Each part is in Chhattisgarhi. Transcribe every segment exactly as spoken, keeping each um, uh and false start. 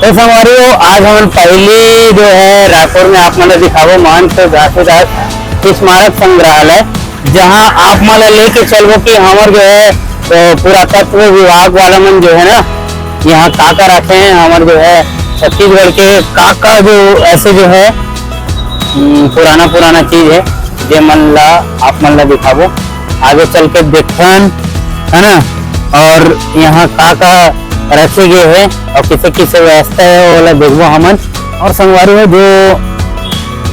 तो संगवारी हो, आज हमन पहली जो है रायपुर में आप मन ला दिखाबो महंत घासीदास स्मारक संग्रहालय, जहां आप मन ला लेके चलबो कि हमर जो है, तो पुरातत्व विभाग वाला मन जो है ना, यहाँ का का रखे हैं, हमर जो है छत्तीसगढ़ के का का जो ऐसे जो है, हम्म, पुराना पुराना चीज है, जे मन ला आप मन ला दिखाबो। आगे चल के देखथन, है ना, और यहाँ का का रखे गए है और किसे किसे व्यवस्था है, ओला देखबो हमन। और संगवारी हो, जो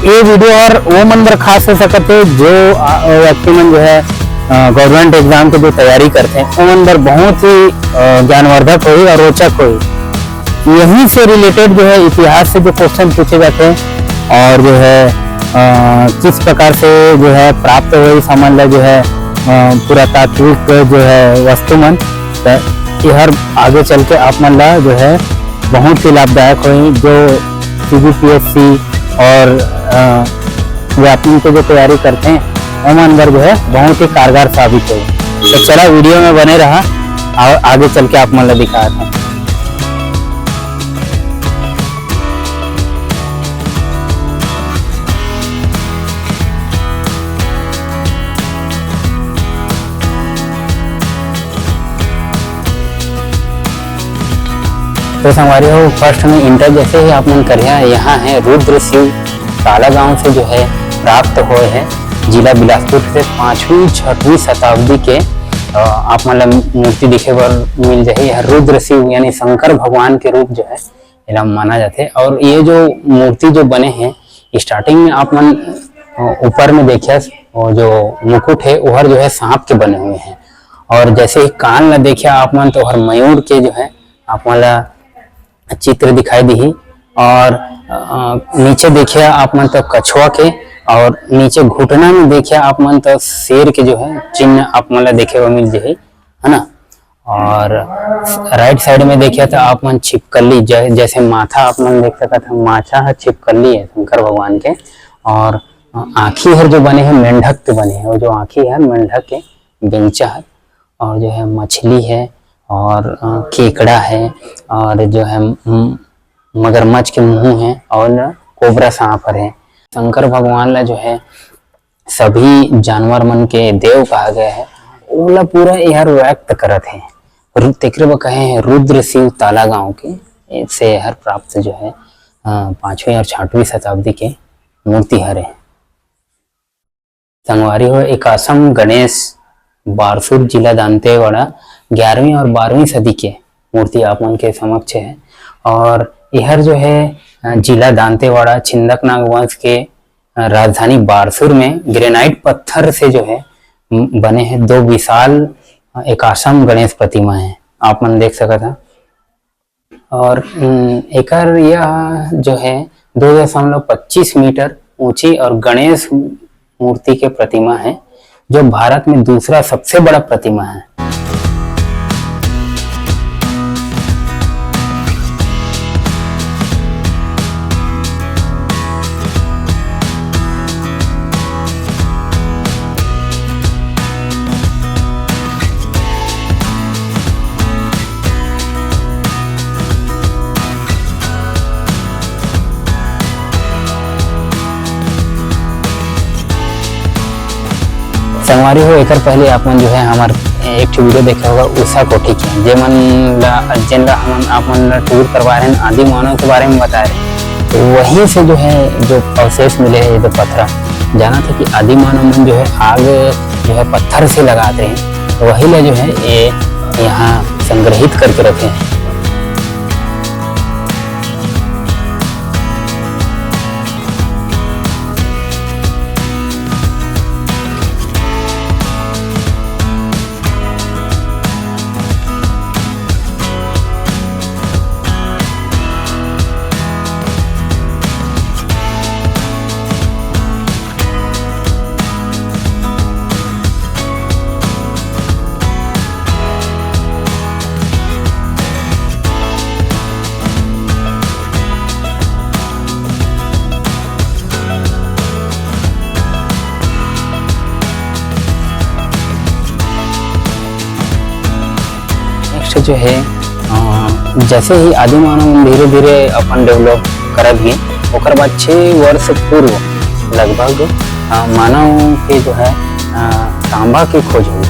ये वीडियो हर वो मन बर खास हो सकत है, जो, अ, व्यक्ति मन जो है, अ, गवर्नमेंट एग्जाम के जो तैयारी करते हैं, वो मन बर बहुत ही, अ, ज्ञानवर्धक होही और रोचक होही। यहीं से रिलेटेड जो है इतिहास से जो क्वेश्चन पूछे जाते हैं और जो है, अ, किस प्रकार से जो है प्राप्त हुए इस हमन ला जो है, अ, पुरातात्विक जो है वस्तु मन, त ये हर आगे चल के आप मन ला जो है बहुत ही लाभदायक होही। जो सीबीपीएससी और, अ, व्यापी के जो तैयारी करते हैं, ओमन बर जो है बहुत ही कारगर साबित होही। तो चला, वीडियो में बने रहा और आगे चल के आप मन ला दिखाते हैं। तो संगवारी हो, फर्स्ट में इंटर जैसे ही आप मन करिया, यहाँ है रुद्र शिव ताला गांव से जो है प्राप्त हुए है, जिला बिलासपुर से पाँचवीं छठवीं शताब्दी के, अ, आप मन ला मूर्ति देखे बर मिल जाही। यह रुद्र शिव यानी शंकर भगवान के रूप जो है एला माना जाथे। और ये जो मूर्ति जो बने हैं, स्टार्टिंग में आप मन, अ, ऊपर में देखिया, वो जो मुकुट है, ओहर जो है सांप के बने हुए हैं, और जैसे ही कान ला देखिया आप मन, तो ओहर मयूर के जो है आप मन ला चित्र दिखाई दिही। और, अ, नीचे देखिया आप मन, तो कछुआ के, और नीचे घुटना में देखिया आप मन, तो शेर के जो है चिन्ह आप मन ला देखे बर मिल जाही, है ना। और राइट साइड में देखिए तो आप मन छिपकली, जै-, जैसे माथा आप मन देख सकत हैं, माथा है छिपकली है शंकर भगवान के, और आँखी हर जो बने हैं मेंढक के बने हैं, वो जो आँखी है मेंढक के बेंगचा है, और जो है मछली है, और, अ, केकड़ा है, और जो है, म-, मगरमच्छ के मुंह है, और कोबरा सांप हर है। शंकर भगवान ला जो है सभी जानवर मन के देव कहा गया है, ओला पूरा एहर व्यक्त करत हे। रु-, तेकरे बर कहे हैं रुद्र शिव ताला गांव के, से एहर प्राप्त जो है, अ, पाँचवीं और छठवीं शताब्दी के मूर्ति हरे। संगवारी हो, एकासम गणेश, बारसूर, जिला दांतेवाड़ा, ग्यारहवीं और बारहवीं सदी के मूर्ति आप मन के समक्ष है। और एहर जो है, अ, जिला दांतेवाड़ा छिंदक नाग वंश के राजधानी बारसूर में ग्रेनाइट पत्थर से जो है, म-, बने हैं दो विशाल, अ, एकासम गणेश प्रतिमा है, आप मन देख सकत हैं। और, उम, एकर यह जो है दो दशमलव पच्चीस मीटर ऊंची और गणेश मूर्ति के प्रतिमा है, जो भारत में दूसरा सबसे बड़ा प्रतिमा है। संगवारी हो, एकर पहले आप मन जो है हमर एक ठो वीडियो देखे होगा उषा कोठी के, जेमन ला, जेन ला हमन आप मन ला टूर करवा रहे हैं, आदि मानव के बारे में बता रहे हैं। तो वहीं से जो है, जो अवशेष मिले हैं, ये जो पत्थर, जाना था कि आदि मानव मन जो है आग जो है पत्थर से लगाते हैं, तो वही ला जो है ये यहाँ संग्रहित करके रखे हैं। नेक्स्ट जो है, अ, जैसे ही आदि मानव मन धीरे-धीरे अपन develop करत गे, ओकर बाद छह वर्ष पूर्व लगभग, अ, मानव के जो है, अ, तांबा के खोज हुई।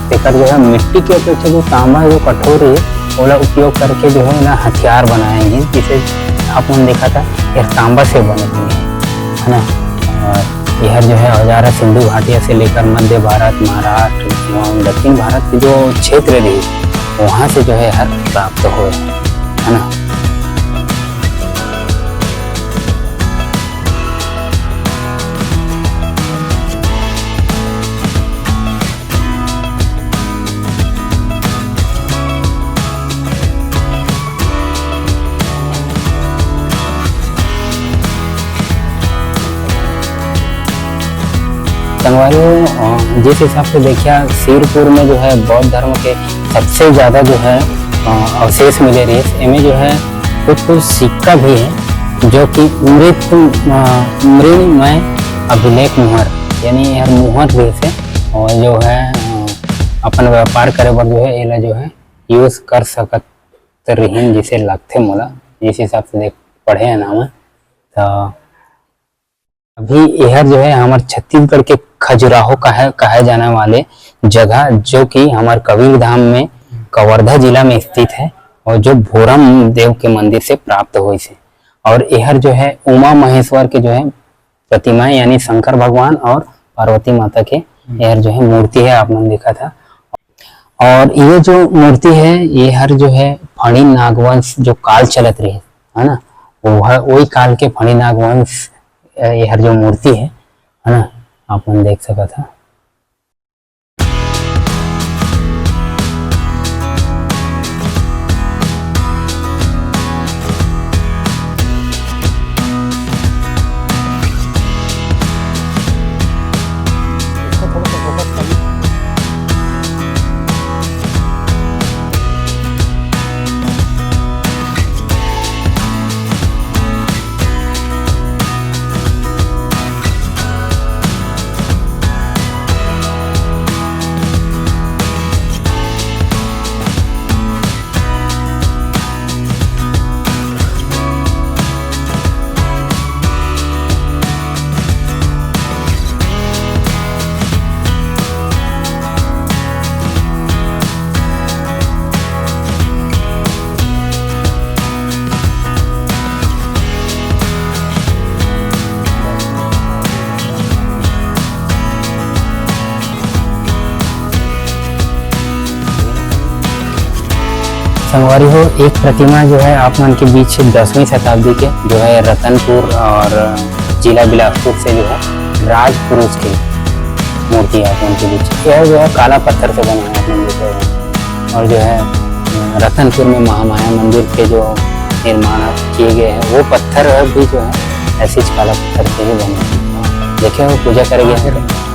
तेकर जो है मिट्टी के अपेक्षा जो तांबा जो कठोर है, ओला उपयोग करके जो है ना हथियार बनाए गे, जिसे आप मन देखा था, ये तांबा से बने हुए हैं, है ना? और यह जो है औजार सिंधु घाटिया से लेकर मध्य भारत, महाराष्ट्र एवं दक्षिण भारत के जो क्षेत्र रही, वहाँ से जो है हर प्राप्त हुए, है ना? संगवारी हो, अ, जिस हिसाब से देखिया, सिरपुर में जो है बौद्ध धर्म के सबसे ज्यादा जो है, अ, अवशेष मिले रहिस, एमे जो है कुछ कुछ सिक्का भी है, जो कि मृत, अ, मृण्मय अभिलेख मुहर, यानी यार मुहर जैसे, और जो है, अ, अपन व्यापार करे बर जो है एला जो है use कर सकत रिहिन, जिसे लगथे मोला, जिस हिसाब से देख पढ़े हन मैं, त अभी एहर जो है हमर छत्तीसगढ़ के खजुराहो कहे, कहे जाने वाले जगह, जो कि हमर कबीर धाम में कवर्धा जिला में स्थित है और जो भोरम देव के मंदिर से प्राप्त होइस हे। और एहर जो है उमा महेश्वर के जो है प्रतिमा, यानी शंकर भगवान और पार्वती माता के हम्म। एहर जो है मूर्ति है, आप मन देखा था। और ये जो मूर्ति है, ये हर जो है फणी नागवंश जो काल चलत रहे, है ना, वो है वही काल के फणी नागवंश, अ, ये हर जो मूर्ति है, है ना, आप मन देख सकत हा। संगवारी हो, एक प्रतिमा जो है आप मन के बीच दसवीं शताब्दी के जो है रतनपुर और जिला बिलासपुर से जो है राजपुरुष की मूर्ति है आप मन के बीच। यह जो है काला पत्थर से बना है आप मन देख रहे हो। और जो है रतनपुर में महामाया मंदिर के जो निर्माण किए गए हैं, वो पत्थर भी जो है ऐसे ही काला पत्थर से ही बने हैं। देखे हो, पूजा करे गए हैं।